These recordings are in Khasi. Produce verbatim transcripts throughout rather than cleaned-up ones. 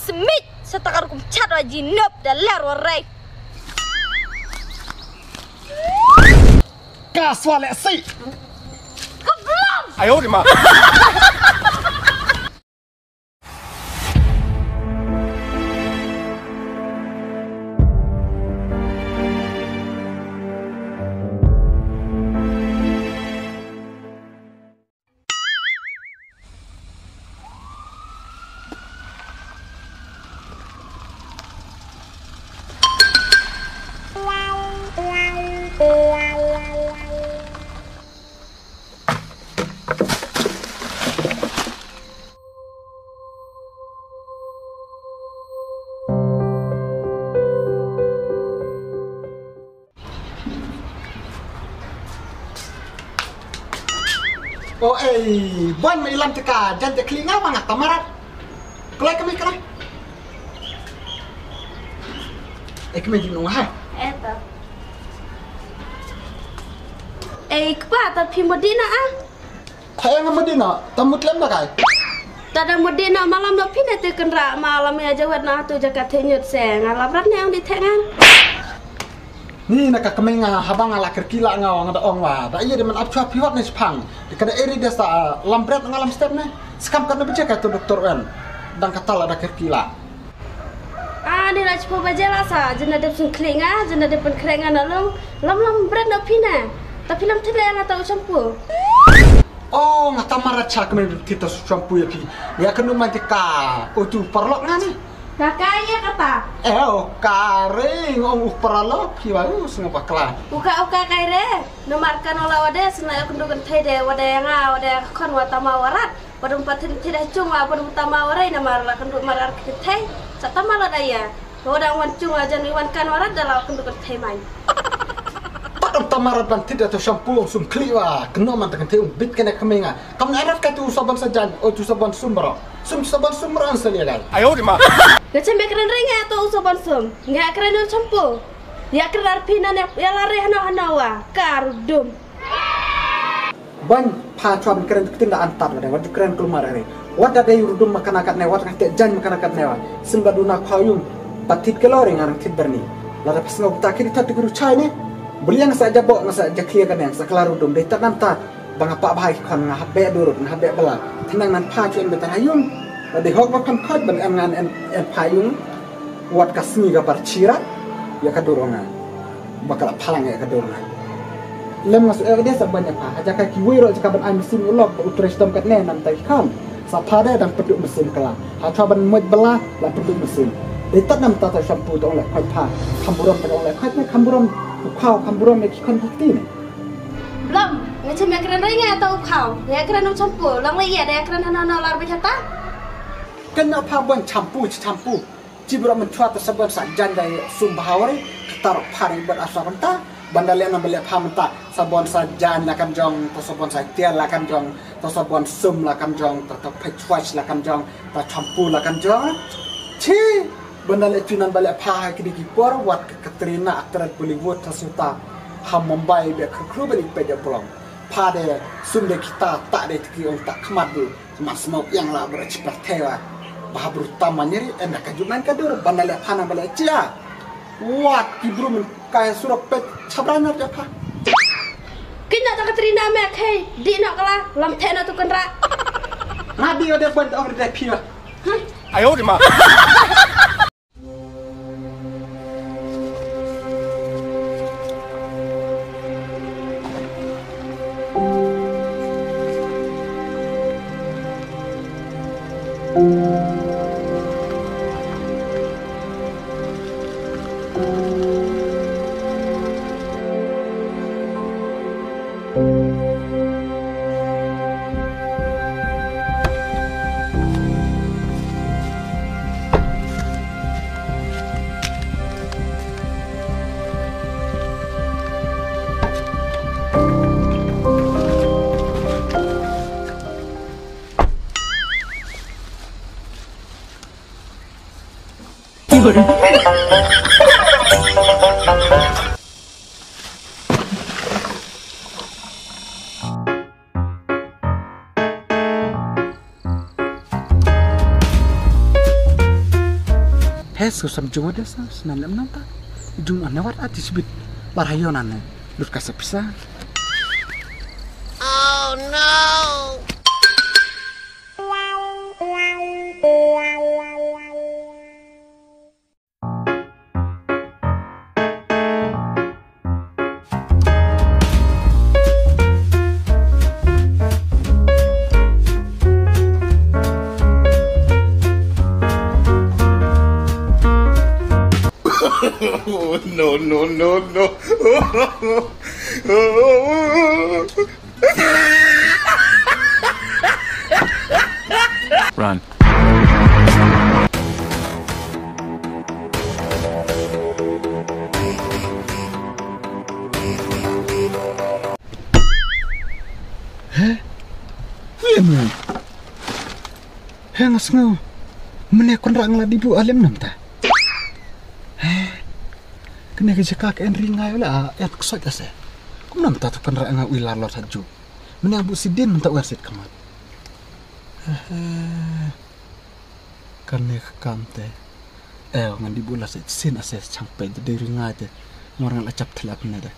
Smit, sa ta ka rukom chat wa ji nop da ler wa rei. Ka swa leh si. Ka blom. Ayo di ma. O ei, ban ma ilam te ka jan te khlieh nga ma nga tamarat. Kloi kami kloi. Ei kami di nong ha. Eta. Ei kpa ta phi mo di na a. Thaya nga mudin na, ta mutlem na kai. Tada mudin na malam na pine te kenra malam ya jawat na tu jaka thenyut se nga labrat ne ang di thengan. Ni na ka kemeng nga habang ala kerkila nga wang da ong wa da iya de man ap chua piwat ne sepang. Di kada eri de sa lambret nga lam step ne. Sekam kat na beje ka tu doktor wen. Dang katal ada kerkila. Ah, ni la chipo baje la sa, jin da dep sung kling ah, jin da dep pen kreng ah na long, lam lam bret na pina. Ta film tile nga ta u shampoo. Oh, nga ta mara cha kmen kita su shampoo ya phi. Ya kenu ma ka. Oh, tu paralok nga ni. Ka ka ya kata. Eh, oh, ka ring ong u paralok phi wa u senga bakla. Uka uka kai re. Nomar kan ola wade sena ya kundu kan thai de wade nga wade kon wa tama warat. Wadum patin tidak cuma wadum tama warai namar la kendu marar kithai. Sa tama la daya. Wadang wan cuma jan iwan kan warat dala kendu kithai mai. Padam tamarat ban tidak tu shampoo sum kli wa keno man tak kithai um bit kena kemenga. Kam narat ka tu sabon sajan, oh tu sabon sum bro. Sum sabon sum bro an selia gai. Ayo di ma. Ngacem be keren ring ya tu sabon sum. Nggak keren shampoo. Ya keren arpina ne ya lari hano hano wa. Karudum. Ban pha chwa ban kren ktin da antat wa dei wat ju kren kulmar re. Wat da dei rudum makana kat ne wat ka te jan makana kat ne wa. Sim ba duna khaw yung patit ke lori ngarang tit berni. Lada pas ngau ta kiri tat guru chai ne. Beliang sa jabo nga sa jaklia kan yang sa kelar rudum dei tat nam tat. Ba nga pa bahai khon nga habe durut nga habe bela. Tenang nan pha chwa in betar hayung. Lada hok ba khon khot ban em ngan em em pha yung. Wat ka sngi ka bar chirat ya ka dur nga. Ba ka la phalang ya ka dur nga. Lem nga su er de sa ban ya pha haja ka ki wei ro jaka ban ai mesin u lok ba u tre stom kat ne nam tai kham. Sa pha de dang pedu mesin kala. Ha chwa ban moj bala la pedu mesin. De tat nam ta ta shampoo ta ong le khoi pha. Kham burom ta ong le khoi ne kham burom. U khaw kham burom ya ki khon ki kti ne. Blom, nga chem ya kren rai nga ta u khaw. Ya kren u shampoo. Long le ya de ya kren hano no lar ba chata. Kan na pha ban shampoo shampoo. Ci bra men chwa ta sabon sa jan dai sum bahawari katar phari bar asa banta banda le na bele pha menta sabon sa jan la kan jong ta sabon sa tiar la kan jong ta sabon sum la kan jong ta ta face wash la kan jong ta shampoo la kan jong. Ci banda le tunan bele pha ha kidi ki por wat ka Katrina aktris Bollywood ta suta ha Mumbai be kru kru bele pe ja blom pha de sum de kita ta de tiki ong ta khmat du. Mas mau yang la bra chipar thewa. Bah bru tamanyeri enda ka juman ka dur bana le phana bale chia. Wat ki bru men kai surok pet chabra nar japa. Kina ta Katrina me khei di na kala lam thena tu kenra. Ngadi ode ban ong de phiwa. Ayo di ma. He, sngewsam jong de sa, snan lem nang ta. Jong an wat ati sibit. Bar hayo nan ne. Lut ka sa pisa. No, no, no, no. Run. He? William. He, nga sngew. Mynne Kynrad nga la dih buh lem namta. He. Kane ka jaka ka en ri ngai la, en ksoit ase. Kum namta to Kynrad nga u i lar lot ha ju. Mynne buh sidin mynta u er sit kamat. He. Kane ka kam te. Eh, ngan dih buh la sa shisien ase chang peit de ri ngai te. Mor ngan la chap thlap ne de.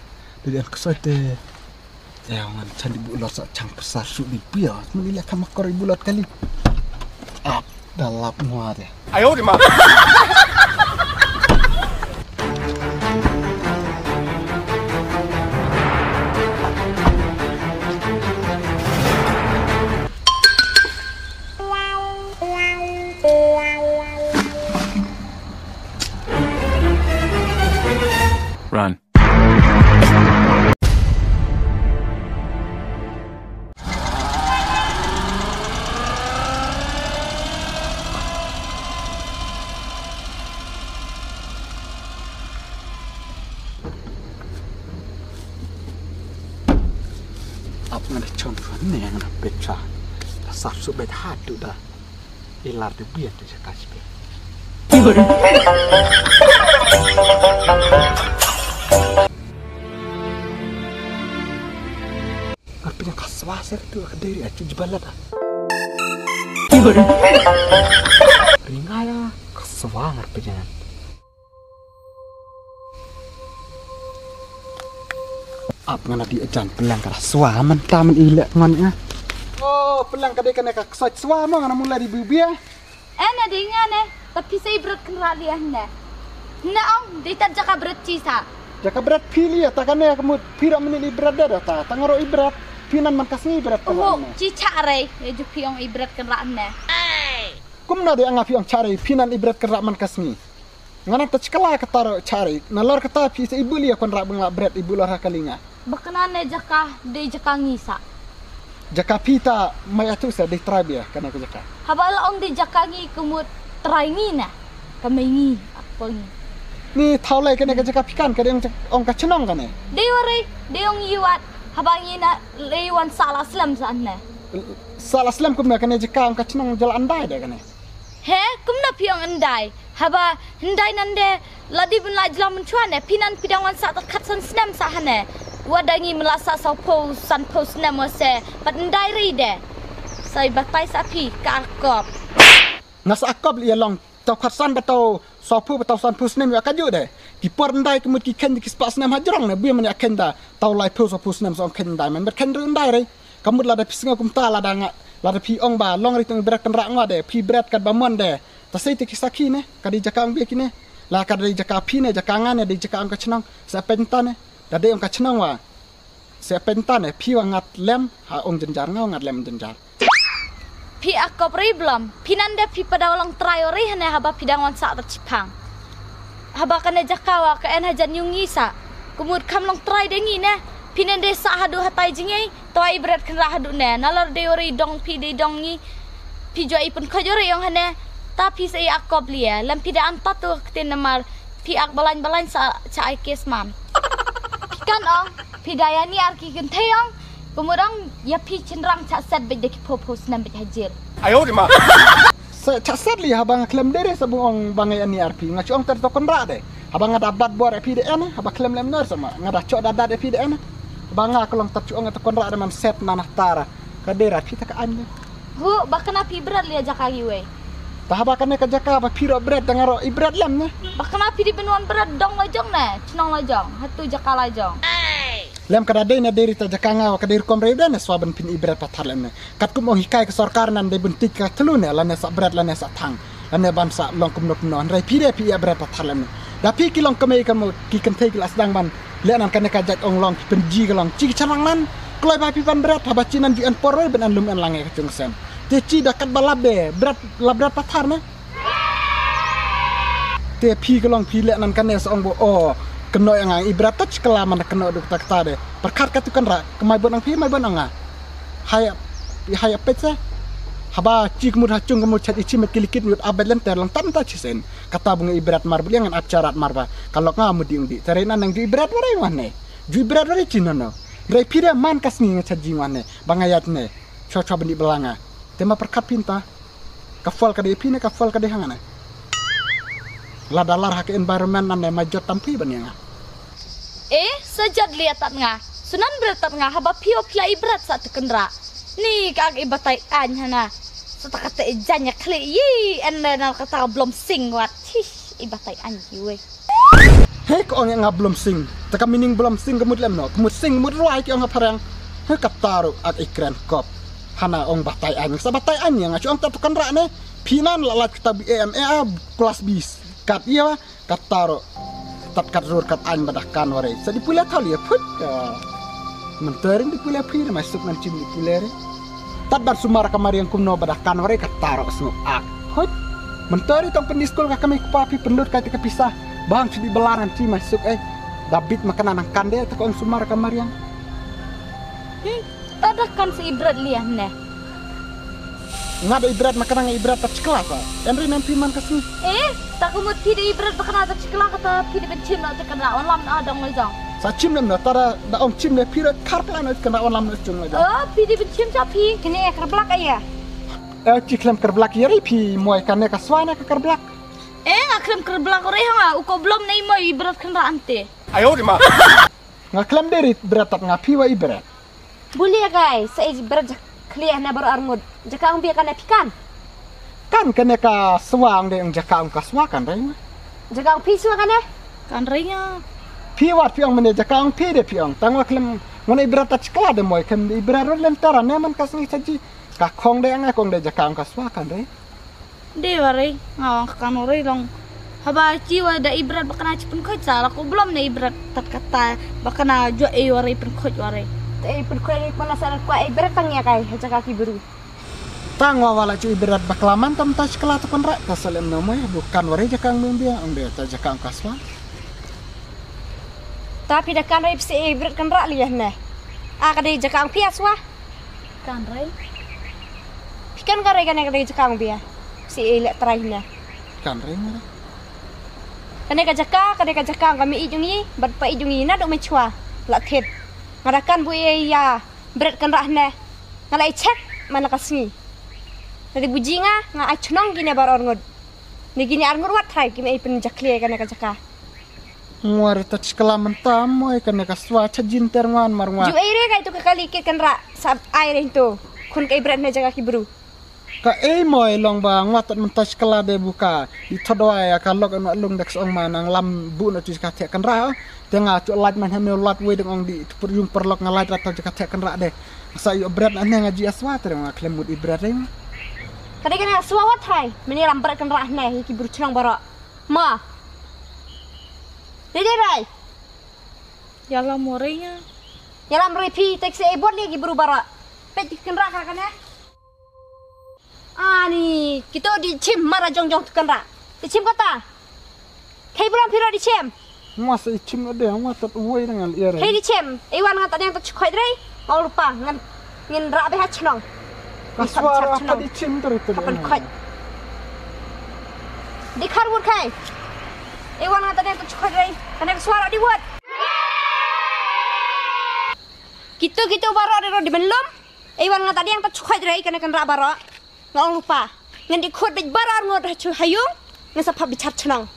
De en ksoit te. Eh, ngan chan dih buh la sa chang pasar su di pia. Mun ila kam kor dih buh la kali. Ap da lap ngwa de. Ayo di ma. Run. Ap nga da chong phan ne nga da pecha. Da sap su bet hat tu da. Ilar de bian tu jaka spe. Ngar pynjang ka swa ser tu ka deri acu jibalat ah. Ringai ah ka swa ngar pynjang. Ap ngan adi ajan pelang ka swa man ta man ilek ngan ah. Oh, pelang ka dei kane ka ksoj swa mo ngan mulai di bibia. Eh, na dei nga ne, ta phi sa i bret kynrad liya hne. Na ong, dei tat jaka bret chi sa. Jaka bret phi liya, ta kane ka mut phi ra mynit i bret da ta, ta ngaro i bret, phi nan man ka sngi i bret kynrad. Oh, ne. Chi cha rei, e ju phi ong i bret kynrad hne. Kumno dei anga phi ong cha rei, phi nan i bret kynrad man ka sngi. Nga nang ta chkala kata ro cha rei. Na lor kata phi sa i buli ya kon rak bengla bret i bulor ha kalinga. Ba kane ne jaka dei jaka ngi sa. Jaka phi ta mai atu sa dei trai bia kane ka jaka. Haba la ong dei jaka ngi kumut trai ngi na. Ka mai ngi apa ngi. Ni thaw lai kane ka jaka phi kan ka dei ong ka chnong kane. Dei warai dei ong iwat haba ngi na lei wan sa la slem sa ne. Sa la slem kumna kane jaka ong ka chnong jala andai de kane. He, kumno phi ong ndai? Haba ndai nande, ladi bun lai jlang mun chwa ne, phi nan phi dang wan sa ta khat san snem sa hane. Wa dangi mla sa sa pho san pho snem wa se, pat ndai ri de. Sai batai sa phi ka akop. Nga sa akop li long, tau khat san ba tau sa pho ba tau san pho snem ya ka ju de. Ki por ndai ki mut ki khen ki spa snem ha jrong ne, bui man ya khen da, tau lai pho sa pho snem sa ong khen ndai, man bat khen ru ndai ri. Ka mut lada phi sngew kumta lada nga lada phi ong ba long ri tang bret kan rak ngwa de phi bret kat ba mon de. Ta sei te ki sakhi ne ka di jaka ong bia ki ne. La ka di jaka phi ne jaka nga ne di jaka ong ka chnong sa pen ta ne. Da de ong ka chnong wa sa pen ta ne phi wa ngat lem ha ong jenjar nga wa ngat lem jenjar. Phi akop ri blom phi nan de phi pada long trai ri hane haba phi dang wan sa ta chipang. Haba kane jaka wa ka en hajan yung ngi sa. Kumut kham long trai de ngi ne. Phi nen de sa hadu hatai jingi. Tawai bret khnra hadu ne. Nalor de ori dong phi de dong ngi. Phi jo i pun khoj ori yong hane. Ta phi sa i akop lia. Lam phi de an tatu ktin namar. Phi ak balain balain sa cha ai kes man. Phi kan ong. Phi da ya ni ar ki kynthei ong. Kumut ong ya phi chinrang cha set bej de ki pho pho snem bej hajir. Ayo di ma. Sa cha set li haba nga khlem dere sa bung ong ba nga ani arpi nga chong ter to konra de. Haba nga da bat bor epi de en haba khlem lem nor sama nga da chok da dat epi de en. Haba nga klong ter chong to konra de man set na na tara. Ka dere arpi ta ka an de. Hu ba kena pi brat li jaka gi wei. Te haba kane ka jaka ba phi roh bret, da nga roh i bret lem ne. Ba kane phi dei ban wan bret dong la jong ne, chnong la jong, hatu jaka la jong. Lem ka da dei na dei rita jaka nga, wa ka dei rukom rei bret ne, swa ban phin i bret pathar lem ne. Katkum ong hikai ka sorkar nan dei ban tij ka thlu ne, lane sa bret, lane sa thang, lane ban sa long kumno kumno, hynrei phi dei phi i bret pathar lem ne. Da phi ki long kmie ka mo ki kynthei ki la sdang ban leh nan kane ka jait ong long ki pynji ka long chi ki chanang nan. Kloi ba phi ban bret, haba chi nan ju en por roi ban en lum en lang ïa ka jong ka sem. Te chi da kat ba lap de bret, lap bret pathar ne. Te phi ka long phi leh nan kane sa ong bo o, kynnoh ïa nga i bret ta chi kala man da kynnoh duk ta kata de. Pyrkhat katu kan ra, ka mai bun ong phi, mai bun ong nga. Hai, hai apet se. Haba chi kmut ha chung kmut chat i chi met ki likit mut abet lenter lang tam ta chi sen. Kata bu nga i bret mar bu liang ngan ap charat mar ba. Ka lok nga mut di ong di. Te rei nan nang ju i bret wa rei wan ne. Ju i bret wa rei chi nono. Rei phi de man ka sngi nga chat ji wan ne. Ba nga ïat ne. Cho cho bani bala nga. Te ma pyrkhat phin ta. Ka fol ka dei phi ne, ka fol ka dei ha nga ne. Lada lar ha ka environment nan ne ma jot tam phi ban ïa nga. Eh, sa jot liat tat nga. Sunan bret tat nga, haba phi o phi la i bret sa tu kynra. Ni ka ak i batai ain hana. Sa ta kata i jan ïa khli yi, en le na kata ka blom sing wat. Hi, i batai ain yi wei. He, ka ong ïa nga blom sing. Te ka meaning blom sing ka mut lem no. Ka mut sing, ka mut ruai ki ong ha phareng. He, kata ruh ak i kren kop. Hana ong batai ain. Sa batai ain ïa nga, chu ong ta tu kynra ne. Phi nan la lait kata B A M A, class B. Kat ïa, kata ruh. Tat kat rur kat ain ba da kan wa rei. Sa di pule thal ïa phut. Ka. Mentering di pule phi, mai suk nan chim di pule rei. Tat ban sumar ka mariang kumno ba da kan wa rei kata ruh snuk ak. Hoi. Mentari tong pyndi skul ka kami kpa phi pyndut kai te ka pisa. Bang chidi belaran chi mai suk eh. Da bit makana nang kande ta kong sumar ka mariang. Hmm. Tat da kan sa i bret liah ne. Nga da i bret makana nga i bret ta chikla sa. Enri nan phi man ka sngi. Eh, ta kumut phi da i bret makana ta chikla kata phi da ben chim na ta kana wan lam na dong lai jong. Sa chim lem na ta da, da ong chim le phi da khar pla na kana wan lam na chung lai jong. Oh, phi da ben chim cha phi. Kine ya kerblak aya. Eh, chi khlem kerblak ïa rei phi moi kane ka swa ne ka kerblak. Eh, nga khlem kerblak rei ha nga, u ko blom nei moi i bret khnra ante. Ayo di ma. Nga khlem dei rei bret tat nga phi wa i bret. Buli ya kai, sa i bret jak khlieh na bar arngut. Jaka ong bia kane phi kan. Kan kane ka swa ong dei ong jaka ong ka swa kan rei nga. Jaka ong phi swa kane. Kan rei nga. Phi wat phi ong mene jaka ong phi de phi ong. Tang wa khlem ngone i bret tat chikla de moi khlem i bret rot lem tara ne man ka sngi chaji. Ka khong de nga kong de jaka ong ka swa kan rei. De wa rei, nga ong ka kan wa rei long. Haba chi wa da i bret ba kana chi pynkhoit sa la ko blom ne i bret tat kata ba kana jua e wa rei pynkhoit wa rei. Te i pynkhoit rei pala sa kwa i bret tang ya kai ha jaka ki bru. Tang wa wala chi i bret ba kla man tam ta chikla ta kan ra ta salem no moi bu kan wa rei jaka ong bia ong de ta jaka ong ka swa. Ta phi da kan rei psi i bret kan ra liah ne. A ka dei jaka ong phi a swa. Kan rei. Phi kan ka rei kane ka dei jaka ong bia. Si e leh trai hina. Kan rei nga. Kane ka jaka, kane ka jaka ong ka mi i jong i, bad pa i jong i na dok me chwa. La thit. Nga da kan bu e ya bret kan rah ne. Nga la i check man la ka sngi. Tadi bu ji nga, nga ai chnong kine bar arngut. Ni kine arngut wat trai kine i pynjakhle kane ka jaka. Ngwa rita chikla mynta moi kane ka swa cha jin ter ngwan mar ngwa. Ju ei re kai tu ka kali kit kan ra sa ai re tu. Khun kai bret ne jaka ki bru. Ka ei moi long ba ngwa tat mynta chikla de buka. Di thodwa ya ka lok anu alung dek song ma nang lam bu na tu ka thek kan ra. Te nga chu lait man hanu lait wei deng ong di tu pur yung perlok nga lait rat tu jaka thek kan ra de. Sa yu bret na ne nga ji aswa ter nga khlem mut i bret re. Kade kane swa wat trai. Mini lam bret kan ra ne ki bru chnong baro. Ma. Dei dei rai. Ïalam mo rei nga. Ïalam rei phi tek se e bot li ki bru bara. Pet ki kynra ka kane. Ani kito di chim mara jong jong tu kynra. Di chim kata. Khei bulam phi ro di chim. Masa i chim ade, masa tat uwei dengan liar. Khei di chim. Iwan ngan tadeng tu chukhoit rei. Ong lupa ngan Ngin rah beh ha chnong. Ka swa rah ka di chim tari tari. Ka pynkhot. Di khar wut khai. Iwan nga tadeng tu chukhoit rei. Kane ka swa rah di wut. Kitu kitu baroh di ro di benlum. Iwan nga tadeng tu chukhoit rei kane kan rah baroh. Nga ong lupa. Ngan di khot bej baroh ngut ha chu hayung. Ngan sa phap bichar chnong.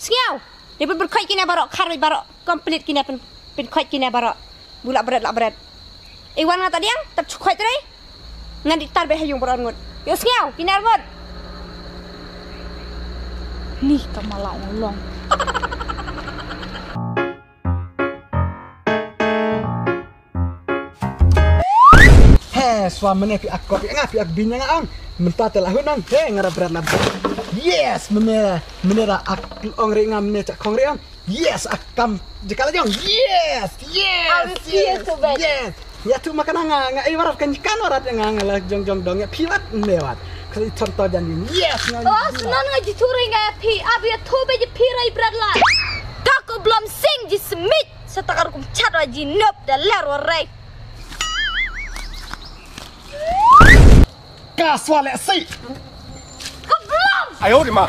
Sngiaw. Dei pynkhot kine baroh khar bej baroh. Complete kine pyn pynkhot kine baroh. Bu lah bret lah bret. Iwan nga tadiang tap chukhot rei. Ngan di tar bej hayung baroh ngut. Yo sngiaw kine ngut. Ni ka mala ong long. He, swa mene phi ak kop nga phi ak bin nga ong. Mynta te la hun ong. He, nga ra bret la. Yes, mene, mene ra ak ong ri nga mene chak khong ri ong. Yes, ak kam jaka la jong. Yes, yes. Abi phi yes, tu, bet. Yes. Ya tu makan nga nga i warat kan kan warat nga nga la jong jong dong ya phi wat me wat. Kali ton to jan yin. Yes, nga. Oh, sunan nga jitu ri nga ya phi. Abi ya tu be ji phi rai bret la. Ka ko blom sing ji smit. Sa takar kum chat wa ji nop da ler wa rai. Ka swa le si. Ka blom. Ayo di ma.